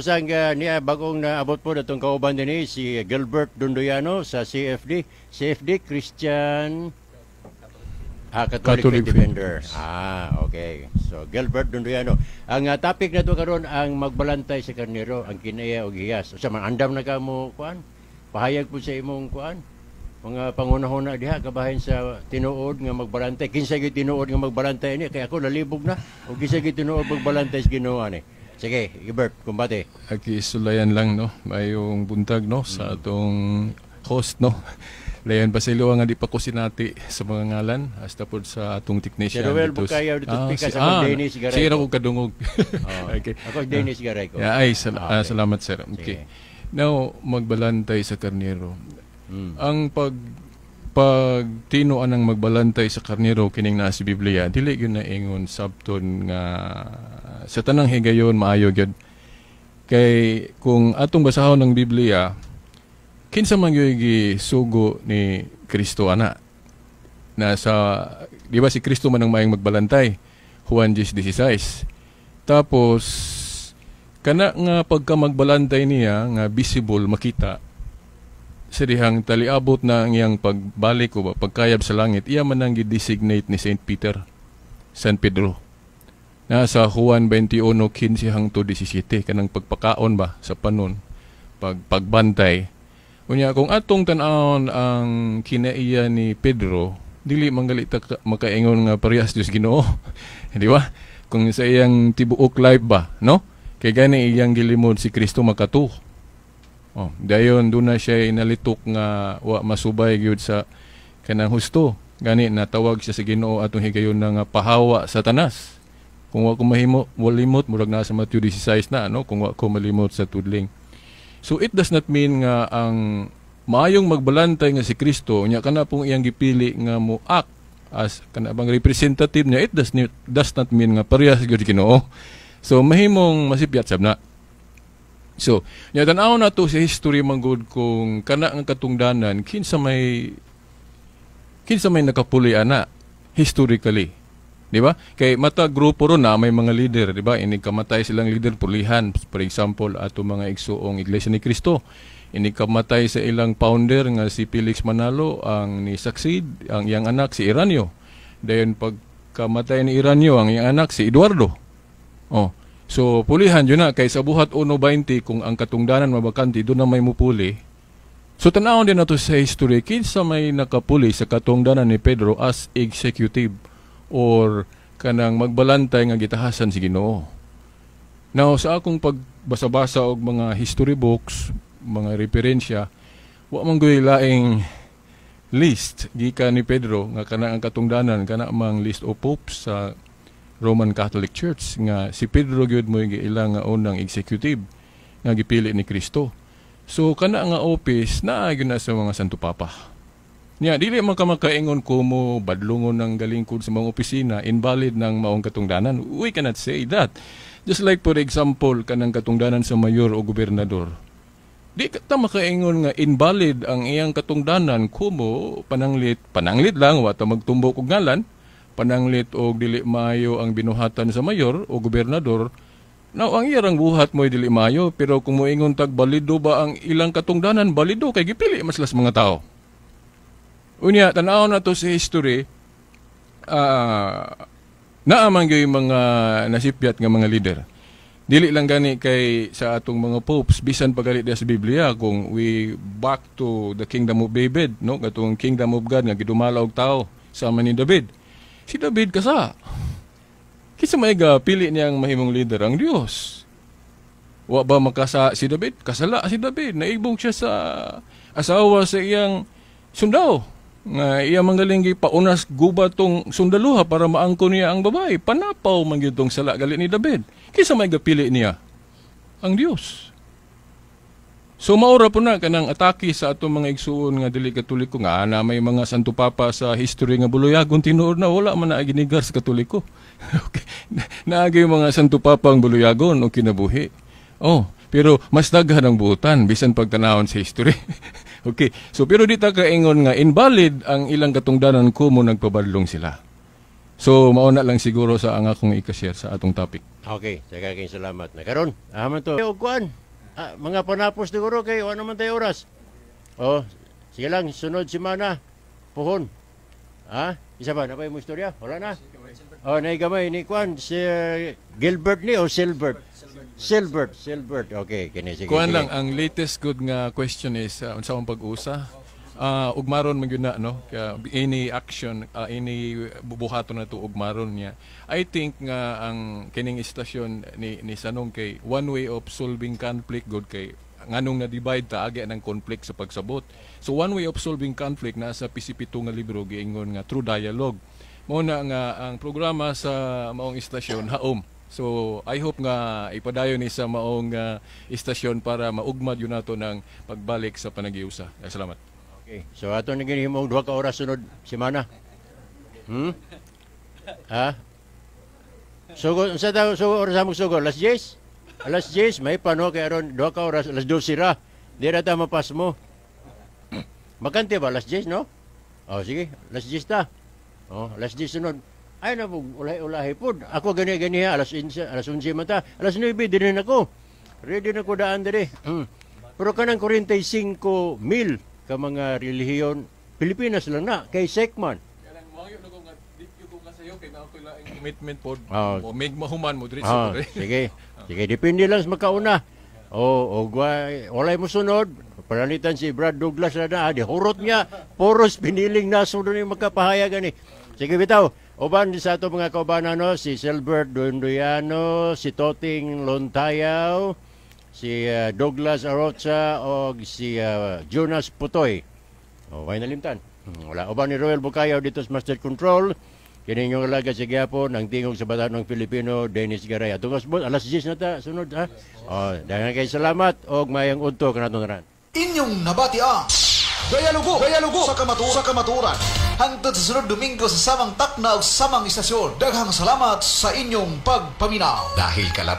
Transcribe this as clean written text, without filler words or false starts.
Sang niya bagong naabot po natong kauban dinhi si Gilbert Dondoyano sa CFD. CFD, Christian Catholic, Catholic Faith Defender. Ah, okay. So Gilbert Dondoyano. Ang topic nato karon, ang magbalantay sa karnero, ang kinaiya og hiyas. Usa man, andam na ka mo kuan? Pahayag po sa imong kuan, mga pangunahuna diha kabahin sa tinuod nga magbalantay. Kinsa gyud tinuod nga magbalantay ni? Kay ako nalibog na. O kinsa gyud tinuod magbalantay sa Ginoo ani? Sige, Gilbert, kumbate. Aki sulayan lang, no, mayong buntag, no, sa atong host, no. Layan pasilo nga di pa ko sinati sa mga ngalan hasta pod sa atong technician. Si Ruel Bukayaw dito pika sa akong Dennis Garay. Sige ko kadungog. Oh, okay. Ako Dennis Garay ko. Yeah, ay salamat, sir. Okay. Sige. Now, magbalantay sa karnero. Ang pag pag tino anang magbalantay sa karnero kining naa sa Biblia, dili gyud na ingon sabton nga sa tanang higayon maayo gyud. Kay kung atong basahon ng Biblia, kinsa man gyud gisugo ni Kristo ana? Na sa, di ba, si Kristo man ang maayong magbalantay, Juan 10:16. Tapos kana nga pagka magbalantay niya nga visible, makita sa dihang taliabot na ang iyang pagbalik o ba, pagkayab sa langit, iya man ang gi-designate ni Saint Peter, San Pedro. Nasa Juan 21:15 hangtod 17, kanang pagpakaon ba sa panon, pagbantay. Unya kung atong tan-awon ang kinaiya ni Pedro, dili man gali ta makaingon nga parehas Dios Ginoo. Di ba? Kung sa iyang tibuok life ba, no? Kay gani iyang gilimod si Kristo makatu. Oh, dayon doon na siya inalitok nga wa masubay gyud sa kanang husto. Gani natawag siya sa Ginoo atong higayon na nga "Pahawa, Satanas." Kung wa ko mahimo, walimot, murag nasa Matthew 16 na, no? Kung wa ko malimot sa tudling. So it does not mean nga ang maayong magbalantay nga si Kristo, nya kana pong iyang gipili nga mo act as kana bang representative niya, it does not mean nga parehas gyud Ginoo. So mahimong masipyat sab na. So, nya tan-aw na to sa history man gud kung kana ang katungdanan, kinsa may nakapuli ana historically. Di ba? Kay mata grupo ron na may mga leader, di ba? Inig kamatay silang leader, pulihan. For example, ato mga igsuong Iglesia ni Cristo. Inig kamatay sa ilang founder nga si Felix Manalo, ang ni succeed ang iyang anak si Iranio. Dayon pagkamatay ni Iranio, ang iyang anak si Eduardo. Oh. So pulihan yun na kay sa buhat 1.20, kung ang katungdanan mabakante, doon na may mupuli. So tanawon din nato sa history kinsa may nakapuli sa katungdanan ni Pedro as executive or kanang magbalantay nga gitahasan si Ginoo. Now, sa akong pagbasa-basa og mga history books, mga referensya, wa man gyud laing list gikan ni Pedro nga kana ang katungdanan, kana mang list of popes sa Roman Catholic Church nga si Pedro gyud mo ilang nga unang executive nga gipili ni Kristo. So kana nga office naa gyud na sa mga Santo Papa. Nya dili man ka makaingon ko mo badlongon ng galingkod sa mga opisina, invalid ng maong katungdanan. We cannot say that. Just like, for example, kanang katungdanan sa mayor o gobernador. Di ka ta makaingon nga invalid ang iyang katungdanan kumo pananglit, pananglit lang, wa ta magtumbok og ngalan, pananglit og dili maayo ang binuhatan sa mayor o gobernador. Now, ang iyang buhat mo'y dili maayo, pero kung moingon tag balido ba ang ilang katungdanan, balido kay gipili mas las mga tao. Unya, tan-aw na to sa history, naa man gyud mga nasipyat nga mga leader. Dili lang gani kay sa atong mga popes, bisan pa gali sa Biblia, kung we back to the kingdom of David, no, katong kingdom of God nga gidumala og tao sama ni David. Si David kasa. Kinsa may pili niyang mahimong leader? Ang Dios. Wa ba makasa si David? Kasala si David. Naibong siya sa asawa sa iyang sundao. Nga iya manggaling paunas guba tong sundaluha para maangko niya ang babae. Panapaw man gyud tong sala gali ni David. Kinsa may gapili niya? Ang Dios. So maura po na kanang atake sa atong mga igsuon nga dili Katoliko nga na may mga Santo Papa sa history nga buluyagon, tinuod na wala man na ginigar sa Katoliko. Okay. Naagay mga Santo Papa ang buluyagon o kinabuhi. Oh, pero mas daghan ang buutan bisan pagtanawon sa history. Okay. So pero di ta kaingon nga invalid ang ilang katungdanan kumo nagpabadlong sila. So mao na lang siguro sa ang akong ika-share sa atong topic. Okay, sige, kay salamat na. Karon, aman to. Og kuan, mga panapos siguro kay wala man tayo oras. Oh, sige lang, sunod semana. Puhon. Ha? Isa ba, napay mo istorya? Wala na. Oh, naigamay ni kuan si Gilbert ni o Silbert? Silbert, Silbert. Okay, kini, sige. Kuan sige. lang, ang latest good nga question is unsa ang pag-usa? Ugmaron man gyud na, no? Kaya any action, any buhaton na to, ugmaron niya. I think nga ang kining istasyon ni Sanong kay one way of solving conflict good, kay nganong na divide ta, agi ng conflict sa pagsabot. So one way of solving conflict na sa PCP2 nga libro giingon nga through dialogue. Mao na nga ang programa sa maong istasyon haom. So I hope nga ipadayon ni sa maong istasyon para maugmad yun nato ng pagbalik sa panagiusa. Salamat. Okay. So ato ni ginhimong 2 ka oras sunod semana. Ha? Sugo sa daw, sugo oras among sugo alas 10. Alas 10 may pano kay aron 2 ka oras, alas 12 ra. Di ra ta mapas mo. Makante ba alas 10, no? Oh, sige, alas 10 ta. Oh, alas 10 sunod. Ay na po, ulay-ulahi po. Ako gani gani alas 11, alas 11 man ta. Alas 9 dinhin ako. Ready na ko daan diri. Pero kanang 45 mil ka mga relihiyon, Pilipinas lang na kay Sekman. Commitment po. Oh. Mig mahuman mo diretso po. Sige. Sige, depende lang sa makauna. Oh, og walay mo sunod, panalitan si Brad Douglas na na, di hurot niya, puros piniling nasunod yung magkapahayag ani. Sige bitaw, uban sa ato mga kaubanan, no, si Silbert Dunduyano, si Toting Lontayaw, si Douglas Arocha og si Jonas Putoy. O, way nalimtan. Wala. Uban ni Royal Bukayaw dito sa Master Control. Kini inyong alagad sa gyapon, ang tingog sa Batanong Pilipino, Dennis Garay. Atong kasbot, alas 10 na ta, sunod ha. O, dahil kay salamat og mayang udto kanato naran. Inyong nabati ang Dialogo, Dialogo sa kamatuoran. Hangtod sa sunod Domingo sa samang takna ug samang istasyon. Daghang salamat sa inyong pagpaminaw. Dahil kalat